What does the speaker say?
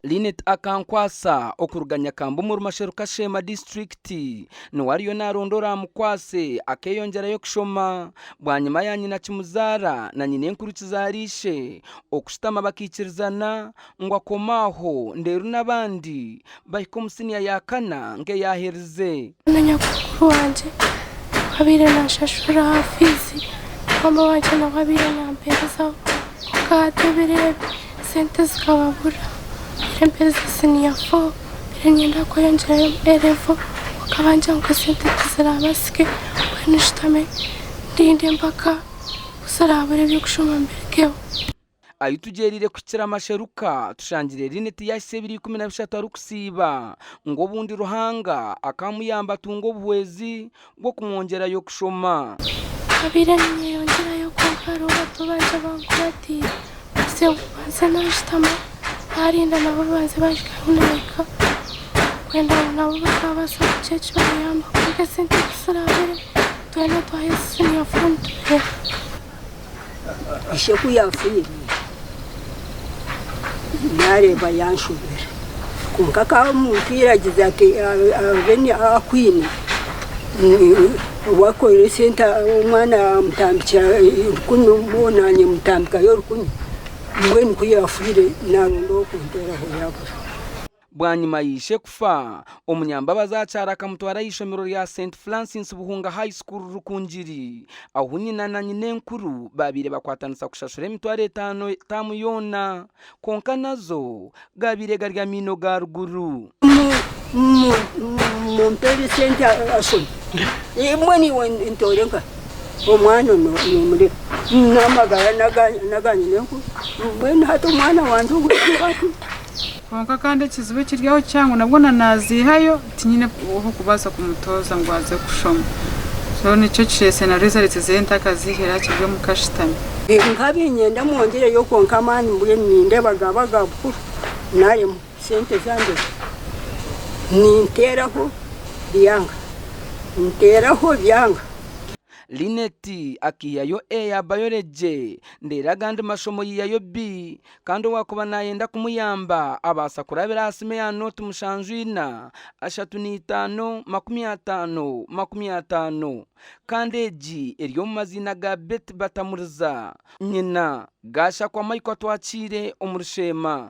Linet Akankwasa okuruga Nyakamba omuri Masheru Kashema disiturikiti niwe ariyo naronda oramukwase akeyongyerayo kushoma bwanyima ya nyina kimuzaara na nyinenkuru kizaara ishe okushutama bakaikirizana ngu akome aho ndeeru n'abandi bahike omu siniya ya kana nk'eyaherize. Na nyakukuru wangye abaire nanshashurira aha fiizi, maama wangye nawe abaire nampeerezaho kwonka hati ebiro ebi sente zikababura. Mbaire mpereza siniya fo, mbaire niinyenda kweyongyerayo omu A level kwonka bangira ngu esente tizirabaasike mbwenu nshutame ndinde mpaka ku ziraabure eby'okushoma mbirugeho. Ahi tugyereire kuhikira amasheruka, tushangire Linet yaahitsya ebiro 13 arikusiiba, ngu obundi Ruhanga akaamuyamba atunga obuhwezi bw'okumwongyerayo kushoma. Naabaire niinyeyongyerayo kwonka hariho bato bangye abankuratiire. Mbanze mbanze naashutama naarinda nabo banze baahika ahu naahika kwenda ngu nabo bakaabaasa kugira eki baayamba kwonka esente tiziraabire twena twaheza siniya four nitureeba. Ishe ku yaafiire, naareeba yanshobera. Kwonka akaba omuntu yagira ati abe akwine, ou akorera esente omwana amutambikira rukumi naanye mutambikayo rukumi, mbwenu ku yaafiire naaronda ow'okunteeraho yaabura. Bwanyima ya ishe kufa, omunyambabazi akyaro akamutwara aha ishomero rya St Francis Buhunga High School Rukungiri, ahu nyina na nyinenkuru baabaire bakwatanisa kushashura emitwaro etaano taamu yoona, kwonka nazo gaabaire gari amaino ga ruguru. Mumpeere esente ashome. Mbwenu iwe ntoore nkahi? Omwana nomureka n'amagara n'aga nyinenkuru. Mbwenu hati omwana wangye ogu ati. Kwonka kandi ekizibu ekiri aho kihango nabwo na naaziihayo tinyine ah'okubaasa kumutooza ngu aze kushoma. So nikyo kireetsire na results ze ntakaziihire hakiri omuka ashutami. Nkaaba niinyenda mwongyereyo kwonka amaani mbwenu nindeeba gaaba aga bukuru naaremwa sente zangye ninteeraho byanga, nteeraho byanga. Linet akaihayo A ya Biology ndeero agandi mashomo yaihayo B Kandi owaakuba naayenda kumuyamba abaasa kurabira aha simu eya nooti 74 35 50 50 kandi egi eri omu maziina ga Betty Batamuriza, nyina. Gashakwa Michael Atwakiire omuri Sheema.